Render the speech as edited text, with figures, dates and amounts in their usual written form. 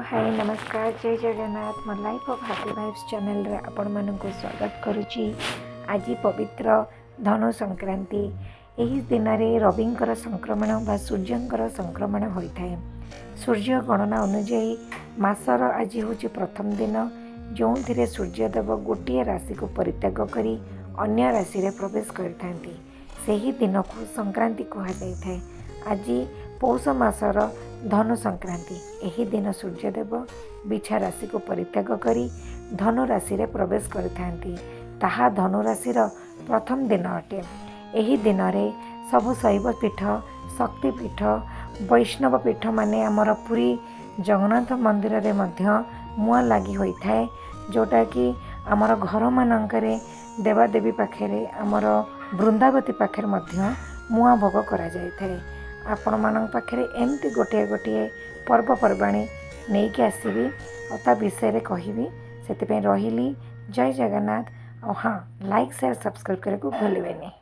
High, ନମସ୍କାର, ଜୟ ଜଗନ୍ନାଥ। ମୋ life of happy vibes ଚ୍ୟାନେଲରେ ଆପଣମାନଙ୍କୁ ସ୍ୱାଗତ କରୁଛି। ଆଜି ପବିତ୍ର ଧନୁ ସଂକ୍ରାନ୍ତି। ଏହି ଦିନରେ ରବିଙ୍କର ସଂକ୍ରମଣ ବା ସୂର୍ଯ୍ୟଙ୍କର ସଂକ୍ରମଣ ହୋଇଥାଏ। ସୂର୍ଯ୍ୟ ଗଣନା ଅନୁଯାୟୀ ମାସର ଆଜି ହେଉଛି ପ୍ରଥମ ଦିନ, ଯେଉଁଥିରେ ସୂର୍ଯ୍ୟଦେବ ଗୋଟିଏ ରାଶିକୁ ପରିତ୍ୟାଗ କରି ଅନ୍ୟ ରାଶିରେ ପ୍ରବେଶ କରିଥାନ୍ତି। ସେହି ଦିନକୁ ସଂକ୍ରାନ୍ତି କୁହାଯାଇଥାଏ। ଆଜି ପୌଷ ମାସର ଧନୁ ସଂକ୍ରାନ୍ତି। ଏହି ଦିନ ସୂର୍ଯ୍ୟଦେବ ବିଛା ରାଶିକୁ ପରିତ୍ୟାଗ କରି ଧନୁ ରାଶିରେ ପ୍ରବେଶ କରିଥାନ୍ତି। ତାହା ଧନୁ ରାଶିର ପ୍ରଥମ ଦିନ ଅଟେ। ଏହି ଦିନରେ ସବୁ ଶୈବ ପୀଠ, ଶକ୍ତିପୀଠ, ବୈଷ୍ଣବ ପୀଠ ମାନେ ଆମର ପୁରୀ ଜଗନ୍ନାଥ ମନ୍ଦିରରେ ମଧ୍ୟ ମୁଆଁ ଲାଗି ହୋଇଥାଏ, ଯେଉଁଟାକି ଆମର ଘରମାନଙ୍କରେ ଦେବାଦେବୀ ପାଖରେ, ଆମର ବୃନ୍ଦାବତୀ ପାଖରେ ମଧ୍ୟ ମୁଆଁ ଭୋଗ କରାଯାଇଥାଏ। ଆପଣମାନଙ୍କ ପାଖରେ ଏମିତି ଗୋଟିଏ ଗୋଟିଏ ପର୍ବପର୍ବାଣୀ ନେଇକି ଆସିବି ଆଉ ତା ବିଷୟରେ କହିବି। ସେଥିପାଇଁ ରହିଲି। ଜୟ ଜଗନ୍ନାଥ। ଆଉ ହଁ, ଲାଇକ୍, ସେୟାର, ସବସ୍କ୍ରାଇବ୍ କରିବାକୁ ଭୁଲିବେନି।